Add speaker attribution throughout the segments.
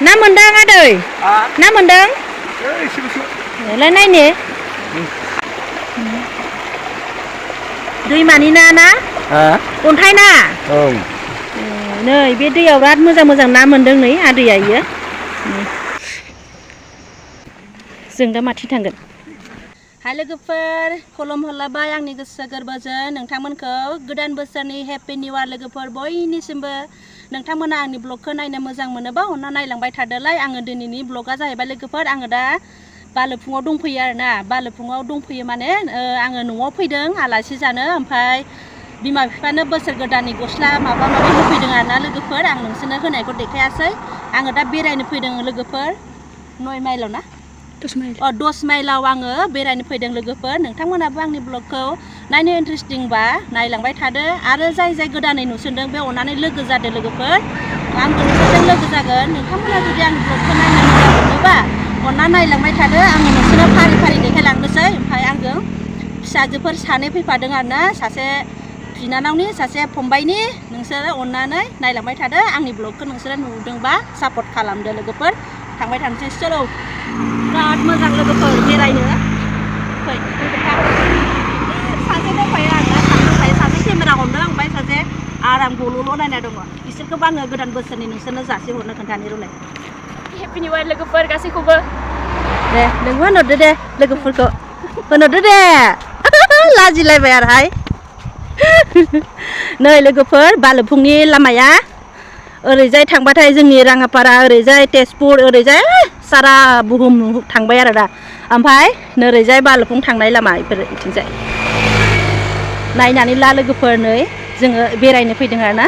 Speaker 1: ना मोनदों आदै ना मोनदों लाय नायनो दैमानि ना ना अन्थाइ ना नै बे दैयाव बिराद मोजां मोजां ना मोनदों नै आदैया इयो जों दा माथिं थांगोन हाय लोगोफोर खुलुम हरलाबाय आंनि गोसो गोरबोजों नोंथांमोनखौ गोदान बोसोरनि हेपि निउ इयार लोगोफोर बयनिसिमबो नोंथांमोना आंनि ब्लगखौ नायनो मोजां मोनोबा अनना नायलांबाय थादोलाय आङो दिनैनि ब्लगा जाहैबाय लोगोफोर आङो दा बालोफुङाव दंफैयो आरोना बालोफुङाव दंफैयो माने आङो न'आव फैदों आलासि जानो ओमफ्राय बिमा बिफानो बोसोर गोदाननि गस्ला माबा माबि होफैदों आरोना लोगोफोर आं नोंसोरनो होनायखौ देखायासै आङो दा बेरायनो फैदों लोगोफोर 9 माइलाव ना 10 माइलाव आङो बेरायनो फैदों लोगोफोर नोंथांमोनाबो आंनि ब्लगखौ नायनो इन्टारेस्टिंबा नायलांबाय थादो आरो जाय जाय गोदानै नुसनदों बे अननानै लोगो जादो लोगोफोर आंबो नोंसोरजों लोगो जागोन नोंथांमोना जुदि आंनि ब्लगखौ नायनो मोजां मोनोबा अनना नायलांबाय थादो आङो नोंसोरनो फारि फारि देखायलांनोसै ओमफ्राय आंजों फिसाजोफोर सानै फैफादों आरोना सासे बिनानावनि सासे फंबायनि नोंसोरो अननानै नायलांबाय थादो आंनि ब्लगखौ नोंसोरो नुदोंबा सापर्ट खालामदो लोगोफोर थांबाय थानोसै चलो बिराद मोजां लोगोफोर बेरायनो फै सासे दंफायो आरोना सासे सासे केमेरा हमदों ओमफ्राय सासे आराम गल'ल' नायना दङ बिसोरखौबो आङो गोदान बोसोरनि नोंसोरनो जासिहरनो खोन्थानो रोंलाय हेपि निउ इयार लोगोफोर गासैखौबो दे नोंबो होनहरदो दे लोगोफोरखौ होनहरदो दे लाजिलायबाय आरोहाय नै लोगोफोर बालोफुंनि लामाया ओरैजाय थांबाथाय जोंनि राङापारा ओरैजाय तेजपुर ओरैजाय सारा बुहुम थांबाय आरो दा ओमफ्राय नोरैजाय बालोफुं थांनाय लामा बेफोर इथिंजाय नायनानै ला लोगोफोर नै जोङो बेरायनो फैदों आरोना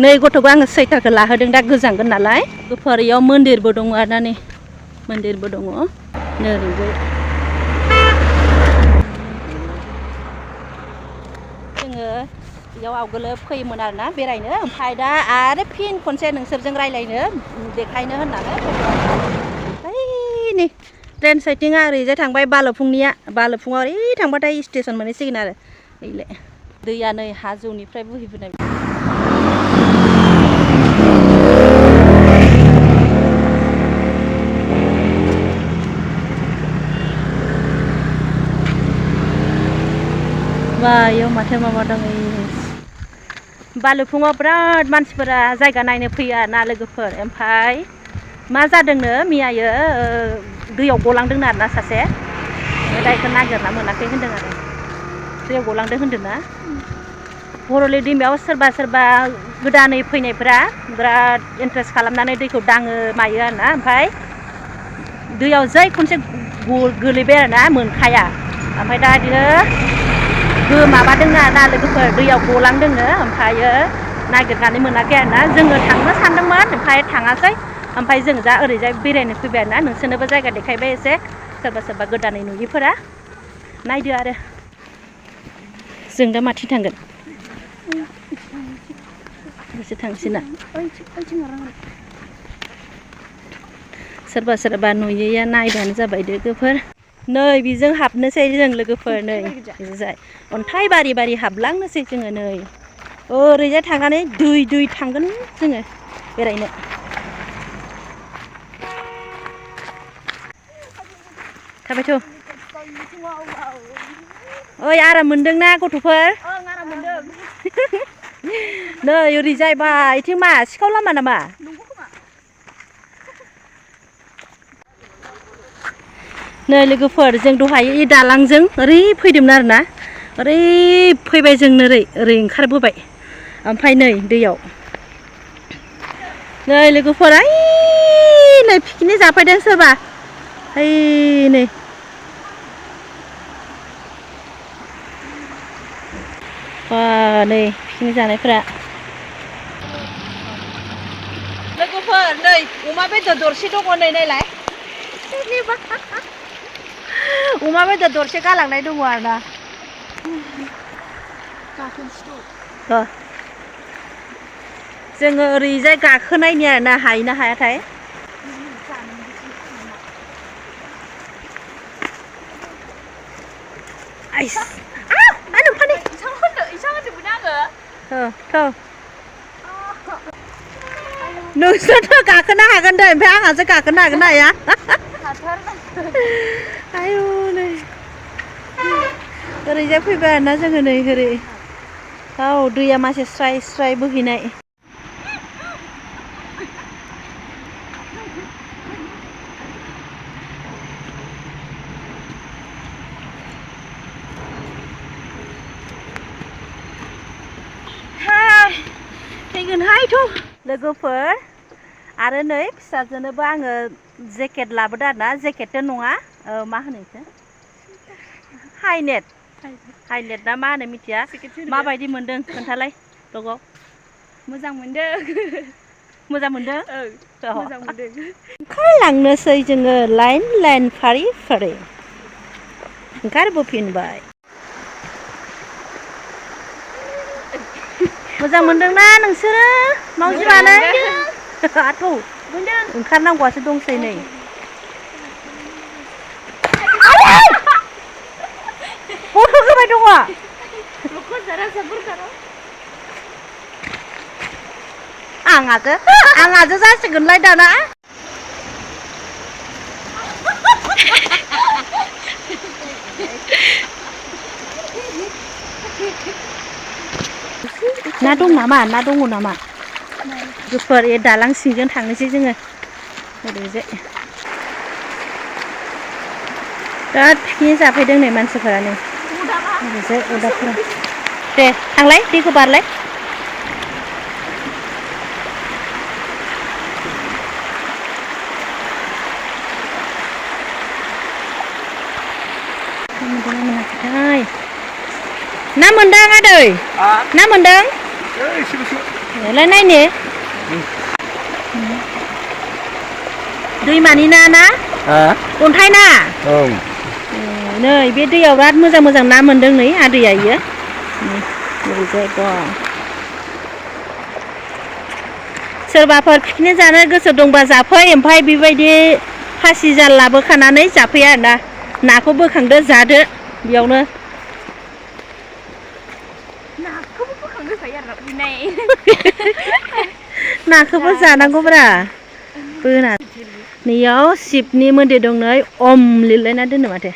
Speaker 1: नै गथ'खौ आङो सुइटारखौ लाहोदों दा गोजांगोन नालाय लोगोफोर इयाव मन्दिरबो दङ आरोना नै मन्दिरबो दङ नोरैजाय जोङो बेयाव आवगोलो फैयोमोन आरोना बेरायनो ओमफ्राय दा आरो फिन खनसे नोंसोरजों रायज्लायनो देखायनो होननानै नै ट्रेन साइटिंआ ओरैजाय थांबाय बालोफुंनिया बालोफुङाव ओरै थांबाथाय स्टेसन मोनहैसिगोन आरो ओइलाय दैया नै हाजोनिफ्राय बोहैबोनाय बा इयाव माथो माबा दं बालोफुङाव बिराद मानसिफोरा जायगा नायनो फैयो आरोना लोगोफोर ओमफ्राय मा जादोंनो मैयायो दैयाव गलांदोंनो आरोना सासे दा बेखौ नागिरना मोनाखै होनदों आरो दैयाव गलांदों होनदोंना बरले दैमायाव सोरबा सोरबा गोदानै फैनायफोरा बिराद इन्टारेस्ट खालामनानै दैखौ दाङो मायो आरोना ओमफ्राय दैयाव जै खनसे गोलैबाय आरोना मोनखाया ओमफ्राय दा बिदिनो माबादोंनो आरोना लोगोफोर दैयाव गलांदोंनो ओमफ्रायो नागिरनानै मोनाखै आरोना जोङो थांनो सानदोंमोन ओमफ्राय थाङासै ओमफ्राय जों दा ओरैजाय बेरायनो फैबाय आरोना नोंसोरनोबो जायगा देखायबाय एसे सोरबा सोरबा गोदानै नुयिफोरा नायदो आरो जों दा माथिं थांगोन एसे थांसै ना सोरबा सोरबा नुयैया नायबानो जाबाय लोगोफोर नै बिजों हाबनोसै जों लोगोफोर नै ओरैजाय अन्थाइ बारि बारि हाबलांनोसै जोङो नै ओरैजाय थांनानै दै थांगोन जोङो बेरायनो थाबायथ' ओइ आराम मोनदोंना गथ'फोर आराम मोनदों नै ओरैजाय बा इथिं मा सिखाव लामा नामा नै लोगोफोर जों दहाय इ दालांजों ओरै फैदोंमोन आरोना ओरै फैबाय जों ओरै ओंखारबोबाय ओमफ्राय नै दैयाव नै लोगोफोर ओइ नै पिकनिक जाफैदों सोरबा ओइ नै बा नै पिकनिक जानायफोरा लोगोफोर नै अमा बेदर दरसे दङ नै नायलाय अमा बेदर दरसे गालांनाय दङ आरोना जोङो ओरैजाय गाखोनायनि आरोना हायोना हायाथाय आइस आनो फानि इसा होदोंमोन आङो नोंसोरथ' गाखोनो हागोन दे ओमफ्राय आंहासो गाखोनो हागोन ना हाया आयौ नै ओरैजाय फैबाय आरोना जोङो नै ओरै औ दैया मासे स्राय स्राय बोहैनाय फैगोनहायथ' लोगोफोर आरो नै फिसाजोनोबो आङो जेकेट लाबोदो आरोना जेकेटथ' नङा मा होनो बेखौ हाइनेट ना मा होनो मिथिया माबायदि मोनदों खोन्थालाय लोगोआव
Speaker 2: मोजां मोनदों
Speaker 1: मोजां मोनदों
Speaker 2: मोजां मोनदों
Speaker 1: ओंखारलांनोसै जोङो लाइन लाइन फारि फारि ओंखारबोफिनबाय मोजां मोनदोंना नोंसोरो मावजि बानायदों आथ' ओंखारनांगौआसो दंसै नै गथ' होबाय दङ आंहासो जासिगोनलाय दाना ना दं नामा ना दङ नामा गुफुर ए दालां सिंजों थांनोसै जोङो ओरैजाय बिराद पिकनिक जाफैदों नै मानसिफोरानो ओरैजाय अदाफोरा दे थांलाय दैखौ बारलाय ना मोनदों आदै ना मोनदों लाय नायनो दैमानि ना ना अन्थाइ ना नै बे दैयाव बिराद मोजां मोजां ना मोनदों नै आदैया इयो ओरैजाय दं सोरबाफोर पिकनिक जानो गोसो दंबा जाफै ओमफ्राय बेबायदि फासि जाल लाबोखानानै जाफै आरोना नाखौ बोखांदो जादो बेयावनो नाखौबो जानांगौब्रा बोना नैयाव शिबनि मन्दिर दं नै अम लिरलायना दोनो माथो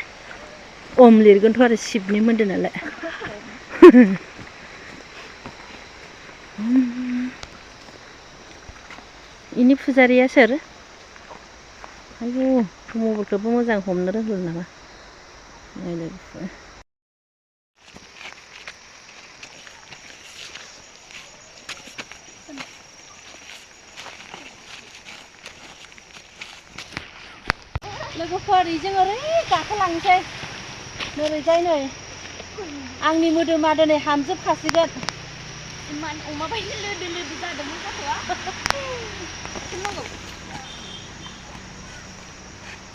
Speaker 1: अम लिरगोनथ' आरो शिबनि मन्दिर नालाय इनि फुजारिया सोर आयौ मबाइलखौबो मोजां हमनो रोंगौ नामा लोगोफोर इजों ओरै गाखोलांसै ओरैजाय नै आंनि मोदोमा दिनै हामजोबखासिगोन इमान अमा बायदि लोदो लोदो जादोंमोन गथ'आ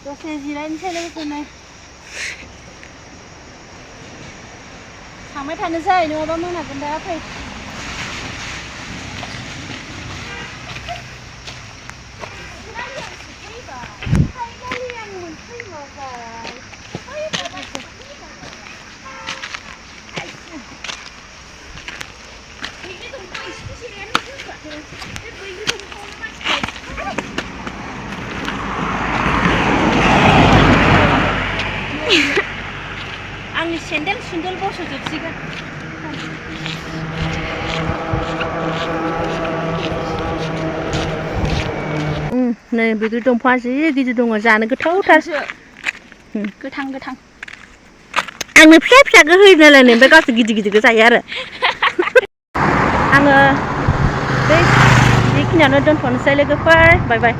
Speaker 1: दसे जिरायनोसै लोगोफोर नै थांबाय थानोसै नङाबा मोनागोन दा फै आंनि सेन्देल सुन्देल बस'जोबसिगोन नै बैग्रि दंफाङा जि गिदिर दङ जानो गोथावथारसो गोथां गोथां आंनो फिसा फिसाखौ होयो नालाय ओमफ्राय गावसोर गिदिर गिदिरखौ जायो आरो आङो बे बेखिनियावनो दोनथ'नोसै लोगोफोर बाय बाय